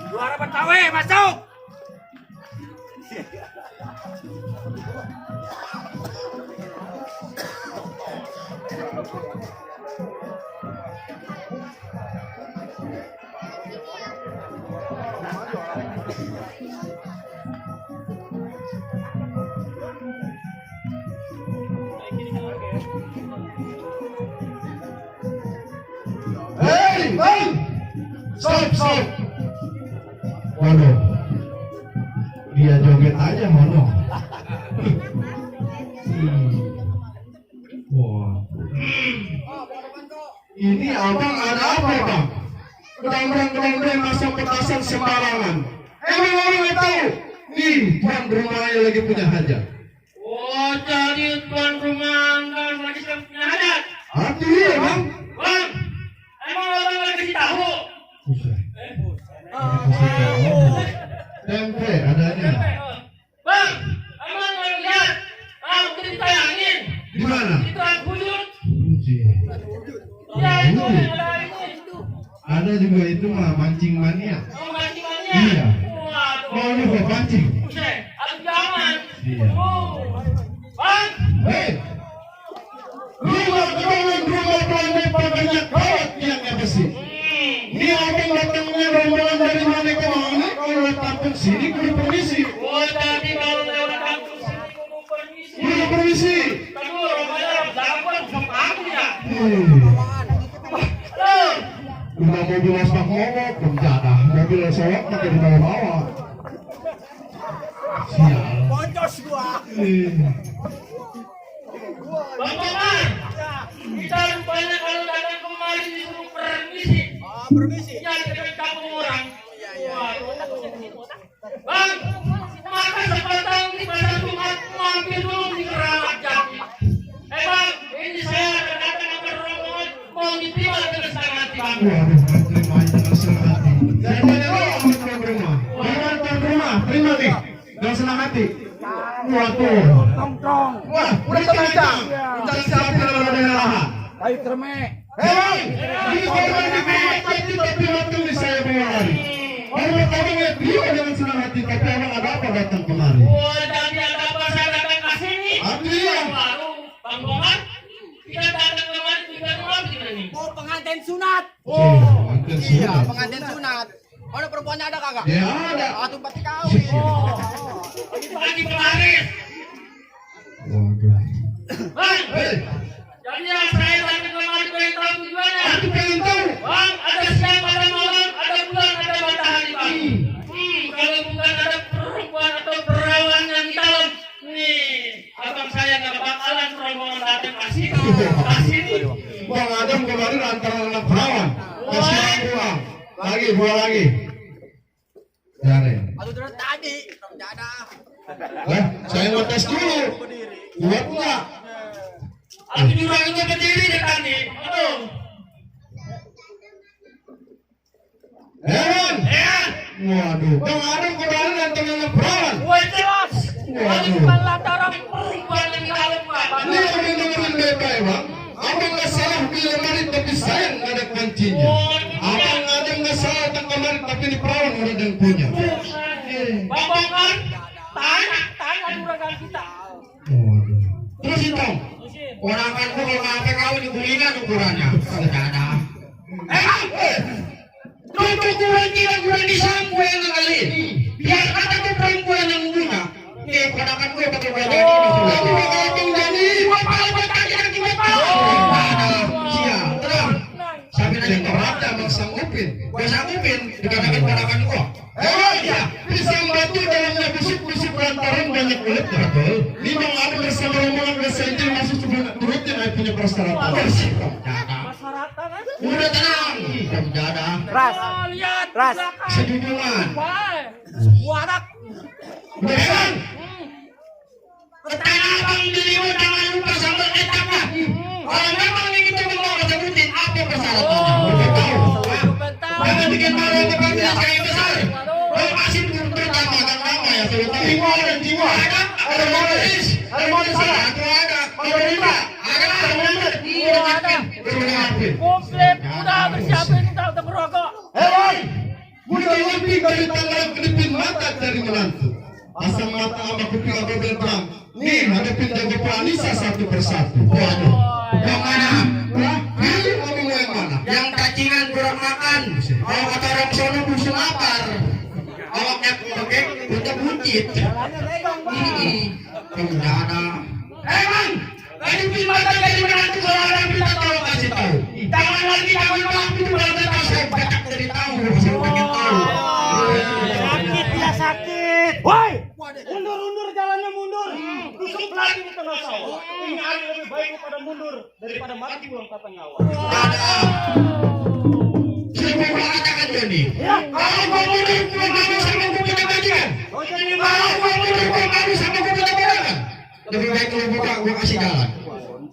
Juara Betawi masuk. Hei, bang! Stop! Waduh, dia joget aja mono. Wah, ini abang ada apa bang? Gedang-gedang masuk petasan sembarangan. Emang orang tahu? Nih, tuan rumahnya lagi punya hajat. Oh, jadi tuan rumah Anda lagi punya hajat? Hati ya bang? Bang, emang orang lagi kasih tahu? Tempe adanya. Bang, emang mau lihat? Ah, kita ditayangin. Di mana? Itu air buyut. Ya itu ada ini. Ada juga itu mah mancing mania. Oh, mancing-mancing. Iya. Waduh. Mau juga pancing. Buset, aku jangan. Iya. Bang, Hei, rumah pandai banyak kawat yang besi. Ini abang datangnya rombongan dari mana ke mana? Kalau tampil sini kudu permisi. oh tadi kalau lewat kampus sini kudu permisi. Kudu permisi. Aduh, rupanya jalan sama aku ya. Udah mobil aspak ngomong, penjada. Mobil sewak pakai di bawah-bawah. Sial. Boncos gua. Bang Komar, kita rupanya kalau datang kemari disuruh permisi. Oh, permisi. Ya, kita kampung orang. Iya. Bang, maka sepatang di pasar Jumat mampir dulu di Keramat Jati. Bang, ini saya datang ke rombongan mau diterima dengan senang hati bang. Waduh, terima aja dengan senang hati. Saya banyak doang tuan rumah. Bagaimana tuan rumah? Terima nih, dengan senang hati. Waduh. Tongkrong. Wah, udah tenang. Udah siap dalam daerah lahan. Ayo terme. Hei, ini korban di tapi waktu ini saya bawa lari. Orang lihat dia dengan senang hati, tapi abang ada apa datang kemari? Wah, jadi ada apa saya datang ke sini? Artinya? Baru, Bang Komar, kita datang kemari tujuan apa kita nih? Mau pengantin sunat. Pengantin Iya, sunat. pengantin sunat. Mana perempuannya ada kagak? Ya ada. Atuh pasti kawin. Pagi pelaris. Waduh. Bang, Hei, jadi ya saya datang kemari pengen tahu tujuannya. aku pengen tahu. Bang, ada siang, ada malam, ada bulan, ada matahari bang. Kalau bukan ada perempuan atau perawan yang di dalam, nih, abang saya nggak bakalan rombongan datang ke sini. Bang Adam kemarin antara anak perawan. Kasih uang. Dua lagi. Dari. Atuh terus tadi, tidak ada. Saya mau tes dulu. Kuat nggak? Aku juga itu berdiri deh tadi. Aduh. Heran. Ya. Waduh. Bang Adam kemarin antara anak perawan. Woi, Ini bukan lantaran perempuan yang di dalam, Pak. Ini yang dengerin baik-baik, Bang. Abang nggak salah pilih lemari tapi sayang nggak ada kuncinya. Abang ada nggak salah tentang lemari tapi ini perawan nggak ada yang punya. Bambangkan, tanya juragan kita. Terus itu, Orang kan gua kalau sampai kau digulingan ukurannya. Enggak ada. Tutup gue disampu yang kali. Biar kata tuh perempuan yang punya. Nih, kedakan gue pakai baju ini. Tapi kalau jadi, bapak tanya lagi bapak. Siap, terang. Sampai nanti terada bang sanggupin. Gue sanggupin dikatakan kedakan gua. Ya, pisang batu dalamnya busuk-busuk lantaran banyak kulit. Lima ada bersama rombongan biasa itu masih cuma turutin aja punya persyaratan. Masyarakat kan? Udah tenang. Enggak ada. Ras. Oh, lihat. Ras. belakang. Sejujurnya. Wah, warak. Besan. Ketanya abang dirimu jangan lupa sambal kecapnya. Kalau memang ini kita mau sebutin apa persyaratannya. Udah tahu. Jangan bikin malu untuk kamu sekali besar. Kalau masih belum pertama kan nama ya sudah Jiwa ada jiwa. Ada modis. Ada modis sana. ada. Ada lima. Ada. Iya, ada. Komplit, udah bersiapin untuk merokok. Hei, udah lebih dari tanggal kedipin mata dari menantu. Pasang mata sama kuping aku berperang. Nih, hadapin jago Anissa satu persatu. Waduh. Yang mana? Pilih kamu mau yang mana? Yang cacingan kurang makan. Kalau kata orang sono busuk lapar. Awaknya oke, udah buncit. Enggak ada. Bang, hadapin mata dari menantu kalau ada kita tahu kasih tahu. Jangan lagi jangan malam itu berarti tahu saya banyak dari tahu, saya pengen tahu. Sakit ya sakit. Woi, mundur jalannya mundur. Tusuk lagi di tengah sawah. Ini hari lebih baik daripada mundur daripada mati buang kata nyawa. Ada. Saya mau mengatakan jadi. Kalau mau mundur gua mau sama gua punya bajikan. Kalau gua mundur gua mau sama gua punya bajikan. Lebih baik lu buka gua kasih jalan.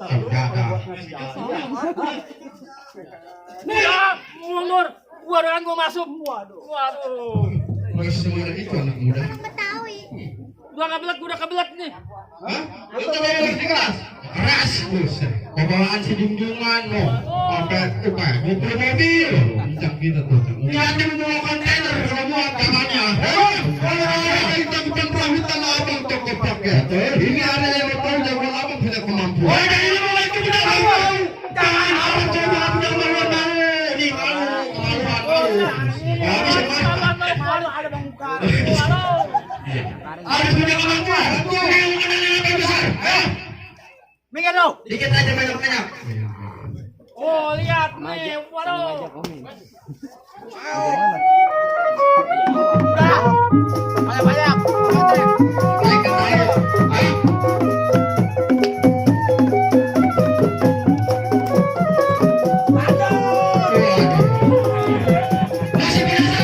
Enggak ada. Nih, mundur. Waduh, gua masuk. Waduh. Harus semuanya itu anak muda. Udah kebelet nih. Hah? Itu bayar di keras. Keras. Buset. Pembawaan si junjungan lo. Sampai mobil mobil. Bincang kita tuh. Jadi mau kontainer semua tangannya. Kalau kita bukan perawitan abang toko paket. Ini ada yang tahu jago abang punya kemampuan. Oh, ini mau itu kita tahu. Jangan Abang coba punya kemampuan. di malu, malu. Nggak bisa malu. Ada bang muka. Harus punya kemampuan. Yang mana yang lebih besar? Minggir dong. Dikit aja banyak-banyak. Oh, lihat nih. Waduh. Banyak-banyak. Naik ke ayo. Ayo. Masih biasa.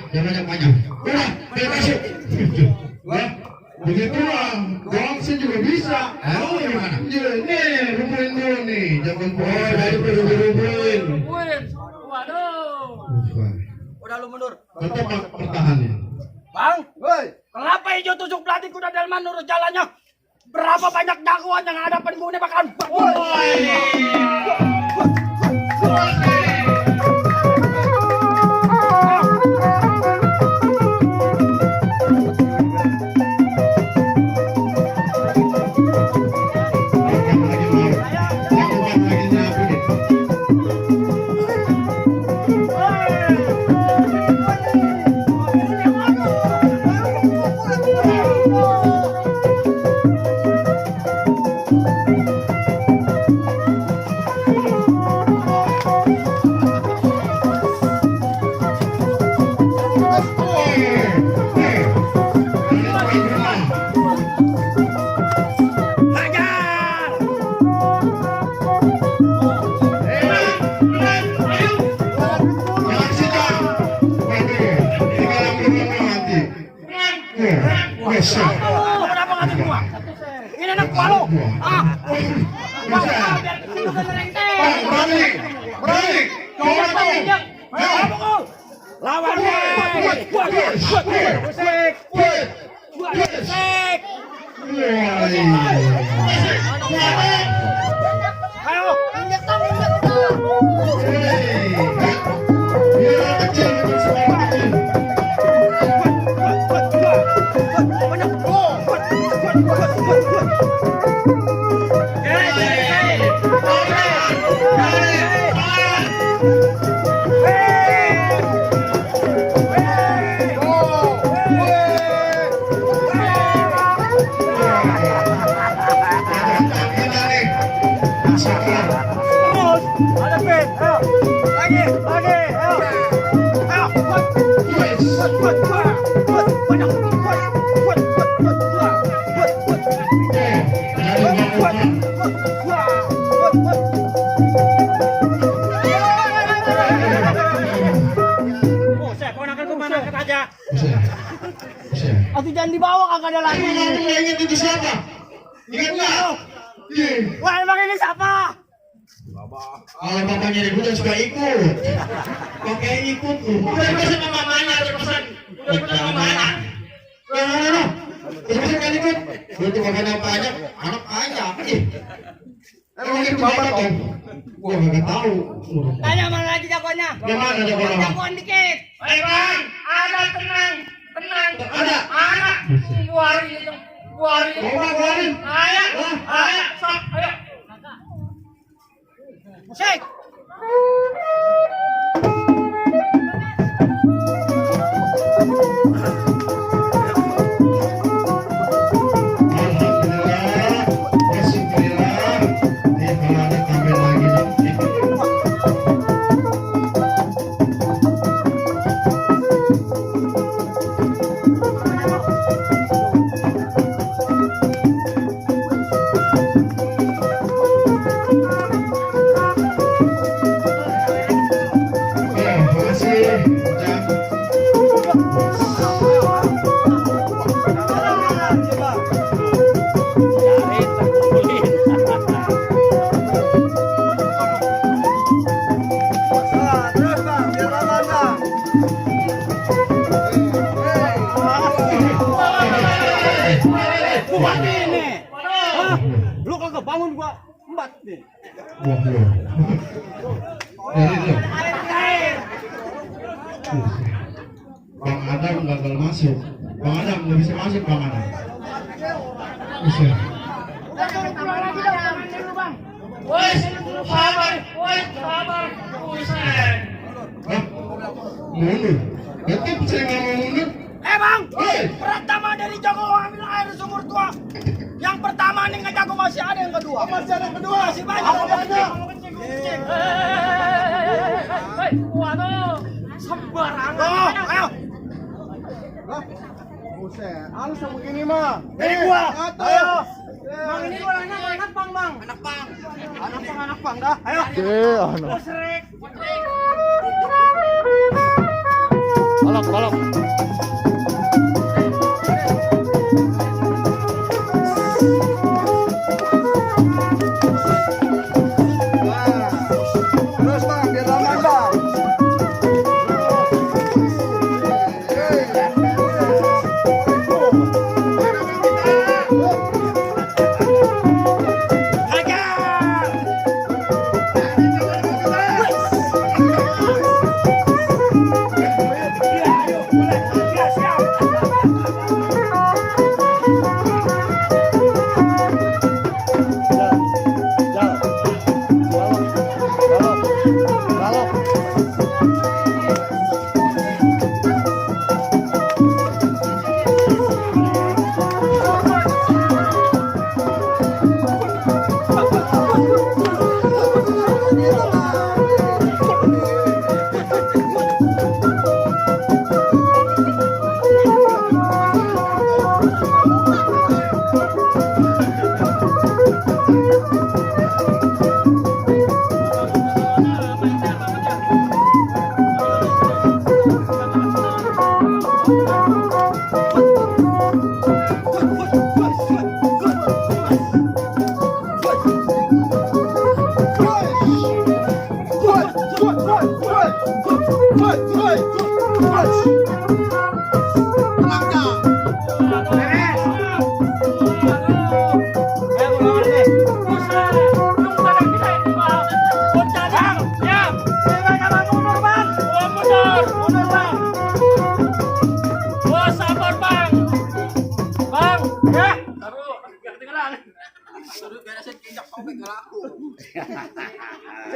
Jangan banyak. Udah, bebasin. Wah, begitulah. Doang sih juga bisa. Kamu yang mana? Nih, rubuhin dulu nih. Jangan bohong dari rubuhin. Wih, waduh. Udah lu mundur. Tetap pertahanin. Bang, kenapa hijau tusuk pelatih kuda delman nurut jalannya? Berapa banyak dakwaan yang ada pengguna bakalan. anak palo. Ah, Bisa. biar kecil udah ngerengke. Bang, berani. Berani. Kau tahu. Ayo, lawannya. Sek. Ayo, injek tong. Biar kecil itu semua kecil. Terus, ada pin. Ayo, lagi, ayo. Ayo, Buset, ponakan ku mana angkat aja. Atau jangan dibawa kagak ada lagi. Ingat itu siapa? Ingat nggak? Wah, emang ini siapa? Kalau bapaknya ribut suka ikut. Pakai ikut tuh. Udah pesan sama mamanya, udah pesan. Udah pesan sama mamanya. Terus kan ikut. Itu bapaknya banyak, anak banyak. Emang itu bapak tuh? Gua nggak tahu. Tanya mana lagi jagoannya? Gimana jagoan? Jagoan dikit. Ayo bang, ada tenang. Ada. Ada. Buarin itu. Buarin. Keluarin. Ayo, sok, ayo. Musik. Alhamdulillah, Bismillah. Dia kalau ada tambah lagi nih. Ya, makasih. Buat ini. Hah? Lu kagak bangun gua embat nih. Wah, lu. Dari itu. Bang Adam gagal masuk. Bang Adam nggak bisa masuk, Bang Adam. Bisa. Woi, sabar. Woi, sabar. Buset. Hah? Mundur. Berarti saya nggak mau mundur. Bang, Hei. pertama dari jago ambil air di sumur tua. Yang pertama nih nggak jago masih ada yang kedua. Masih ada yang kedua. Masih banyak. Hei, waduh. Sembarangan. Ayo. Buset, halus yang begini mah. Dari gua. Ayo. Bang ini orangnya anak pang, Bang. Anak pang dah. Ayo. Musrek. Balok. Terus bang, biar aman bang. Ajar. Iya, ayo.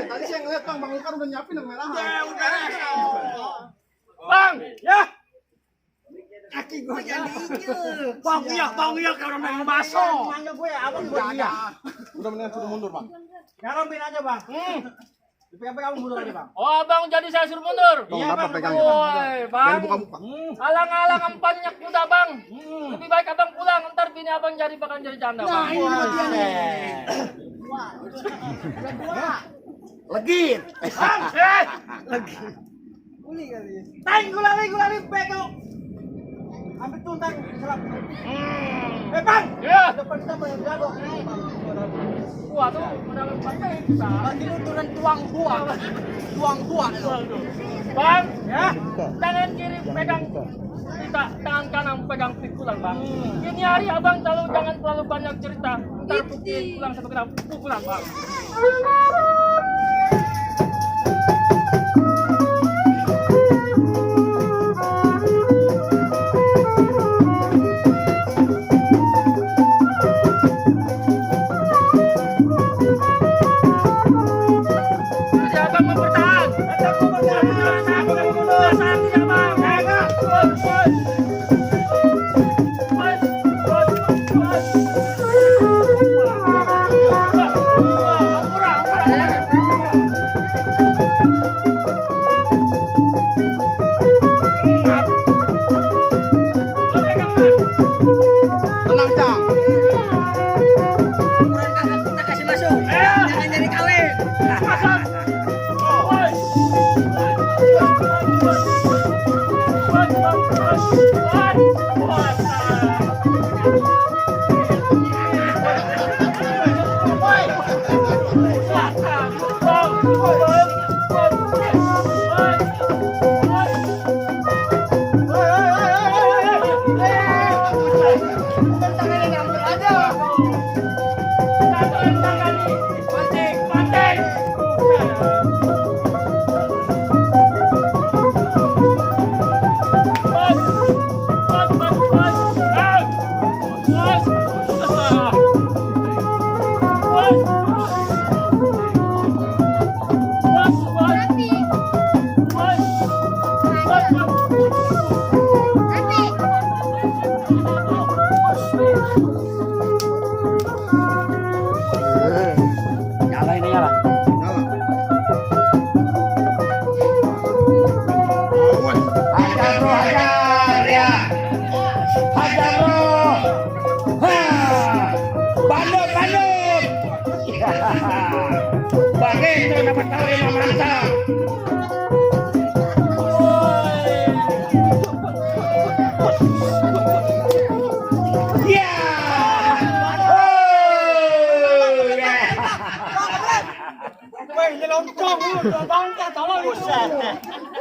Tadi saya ngeliat Bang Ulkar udah nyiapin yang merah. Bang, ya. Kaki gue jadi Bang iya kalau main baso. Mangga gue abang gue iya. Udah mendingan suruh mundur, Bang. Garomin aja, Bang. Pegang mundur aja, Bang. Oh, abang jadi saya suruh mundur. Iya, Bang, pegang. Woi, bang. Buka muka. Alang-alang banyak kuda, bang. Lebih baik abang pulang, ntar bini abang bakal jadi janda, bang. Legit. Bang, legit. Gulali pegang. Ambil tuh ntar serap. Bang. Ya. Depan kita banyak jago. Waduh, mendalam pantai kita. Ini turun tuang buah. Bang, Ya. tangan kiri pegang kita, tangan kanan pegang pikulan, bang. Ini hari abang jangan terlalu banyak cerita. Ntar pukulan sampai kena pukulan, bang. Jadi abang mau bertahan. Tenang, Cang.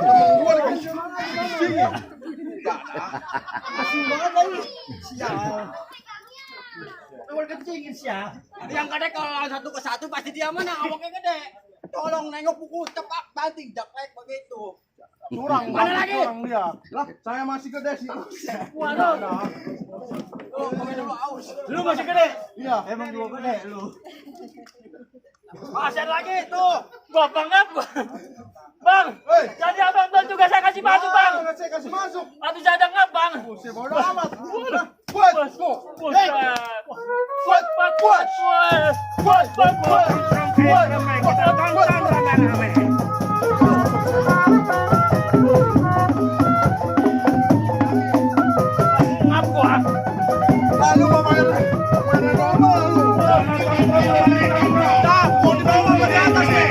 Gua lagi sini. Asing banget lagi. Sial. Awal kencingin sial. Yang gede kalau satu ke satu pasti dia menang, awaknya gede. Tolong nengok buku cepat banting jaklek begitu. Curang. Mana lagi? Curang dia. Lah, saya masih gede sih. Waduh. Tuh, komen dulu aus. Lu masih gede? Iya. Emang gua gede lu. Pasien lagi tuh. Bapak ngapa? Bang, Hei. jadi abang tuh juga saya kasih masuk, bang. Nah, saya kasih masuk. Aduh jadang ngap, bang. Saya bodo amat. Buat. Lalu mau main normal lu. Nah, mau dibawa apa di atas nih?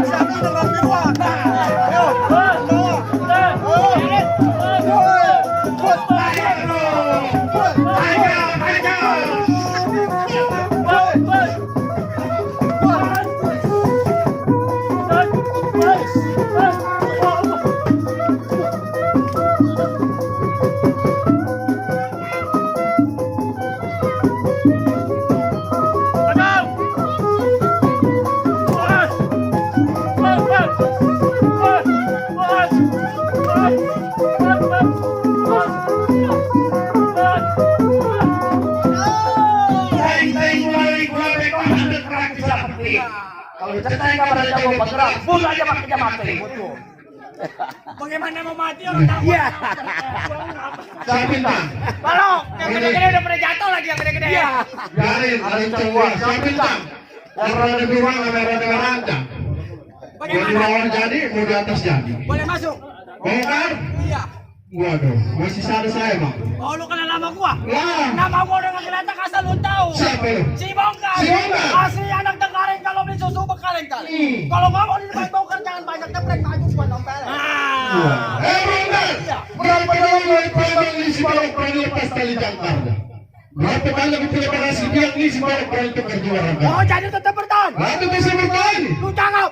Siapin dengan biruan. Ayo. Kalau diceritain kabar jago bergerak, bunuh aja pakai mati. Bagaimana mau mati orang tahu? Iya. Saya bintang. Balok, yang gede-gede udah pernah jatuh lagi yang gede-gede. Iya. Biarin, ada yang cengguan. Saya bintang. Yang rada biruan sama rada rancang. Yang lawan jadi, mau di atas jadi. Boleh masuk? Bongkar? Iya. Waduh, masih ada saya bang. Oh, lu kenal nama gua? Wah, Nama gua udah kelihatan asal lu tahu. siapa lu? Si Bongkar. Si Bongkar. Asli anak Tengkareng kalau beli susu bekaleng-kaleng. Kalau nggak mau di depan Bongkar jangan banyak teprek maju gua nompeleng. Bongkar! Berapa dalam dari pandang ini si balok perang lepas tali jangkarnya? Berapa banyak itu lepas si biak ini si balok perang itu kejuaraan? Oh, jadi tetap bertahan. Lalu bisa bertahan. Lu jangan.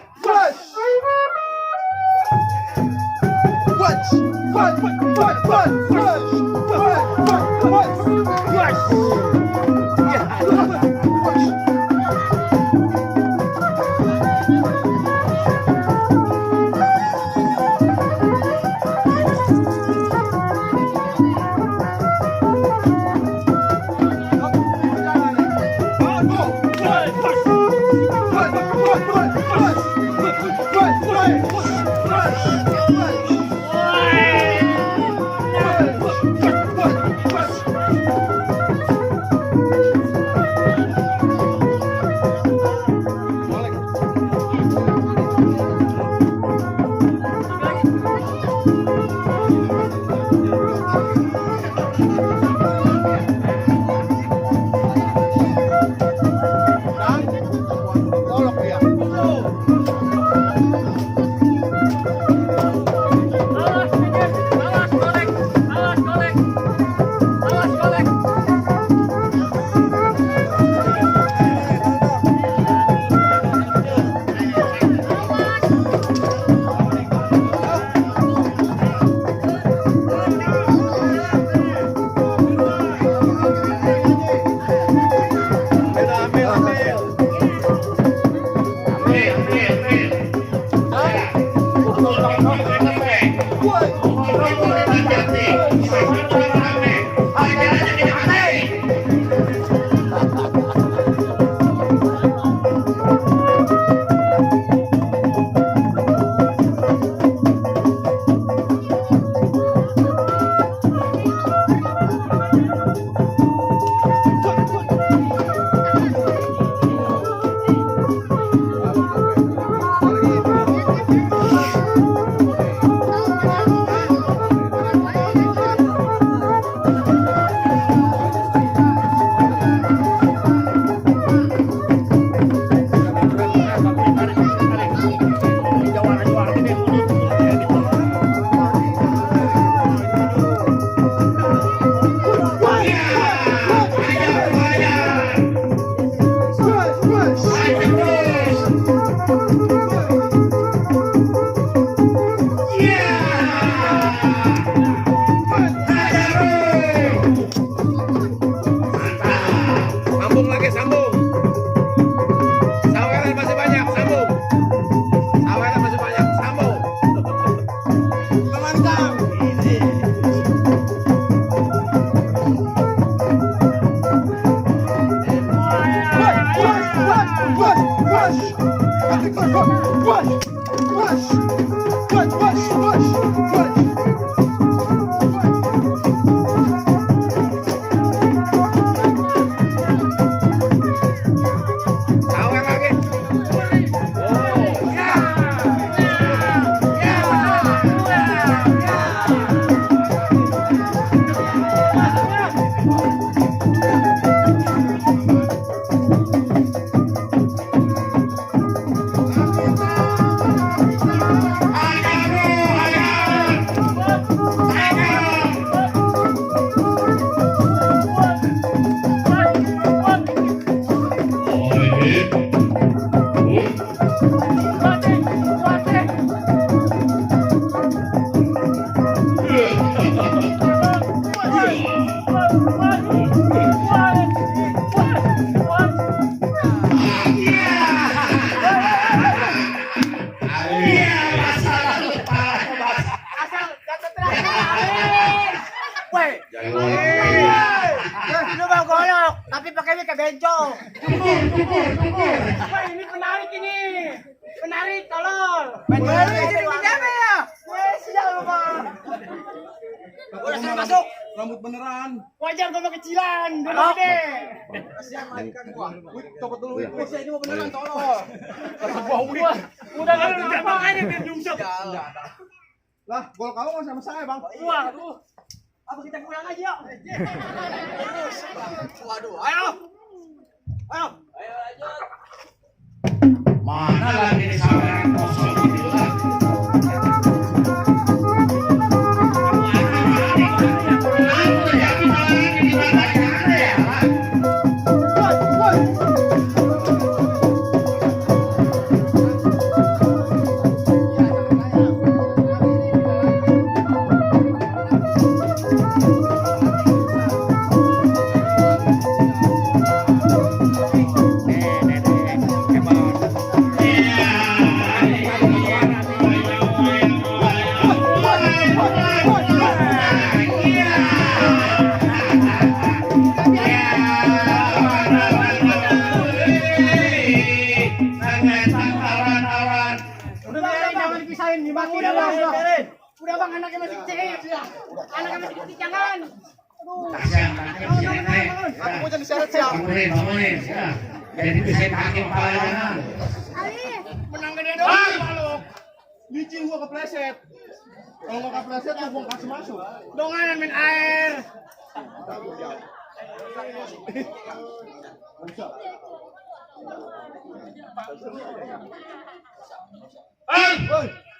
Lu mau golok, tapi pakai mic ke bencong. Tukur. Wah, ini penarik ini. Penarik, tolol. Penarik, jadi pinjam ya? Siap lu, Bang. Udah saya masuk. Rambut beneran. Wajar gua kecilan, gua gede. Kasihan mainkan gua. Wih, copot dulu. Wih. Bos ini mau beneran tolong. Udah kan apa aja biar nyungsep. Lah, gol kamu nggak sama saya, Bang. Wah, aduh. Apa kita pulang aja, yuk? Waduh, ayo. Ayo. Mana lagi nih sampai yang kosong ini lah. Udah biarin, jangan dipisahin. Udah, Bang. Udah, Bang, anaknya masih kecil. Anaknya masih kecil, jangan. Aduh. Aku mau jadi syarat siap. Bangunin. Jadi bisa hakim kepalanya. Menang gede doang, Balok. Licin gua kepleset. Kalau nggak kepleset, gua kasih masuk. Dongan main air.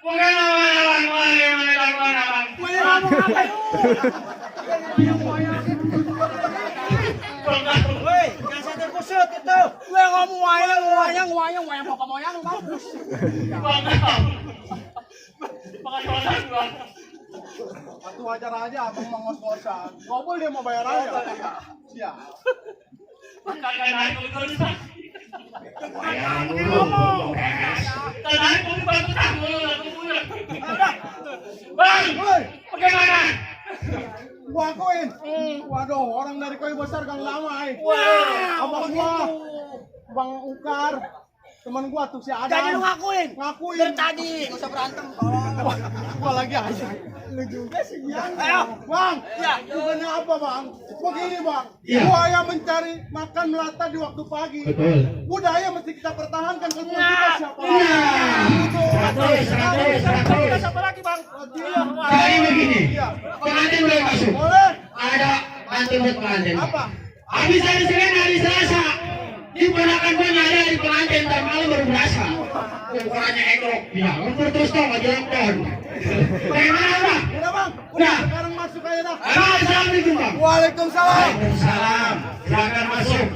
Bukan lawan, Wih, kamu apa lu? Woi, yang satu kusut itu. Gue ngomong wayang bapak moyang mampus. Satu wajar aja, abang mau ngos-ngosan. Ngobol dia mau bayar aja. Siap. Woi, Bagaimana? gua akuin. Waduh, orang dari kayu besar gang lama, abang gua, Bang Ukar, teman gua tuh si Adam. Jadi lu ngakuin. Ngakuin. Dari tadi, nggak usah berantem. Gua lagi aja. Lu juga sih, Bang. Ayo. Bang, Ya. bukannya apa, Bang? Begini, Bang. Iya. Buaya mencari makan melata di waktu pagi. Betul. Budaya mesti kita pertahankan kalau kita siapa? Seratus. Siapa lagi, Bang? Jadi begini, Iya. pengantin boleh masuk. Boleh. Ada mantu buat pengantin. Apa? Habis hari Senin, hari Selasa. Diponakan gue nyari di pengantin, ntar malam baru berasa. Ukurannya ekrok. Ya, ukur terus dong, aja nonton. Bagaimana, Bang? Udah, Bang. Udah. Sekarang masuk aja dah. Assalamualaikum, Bang. Waalaikumsalam. Waalaikumsalam. Silakan masuk.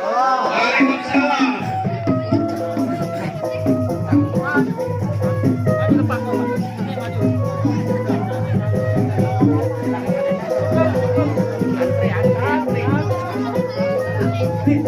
Waalaikumsalam. Antri.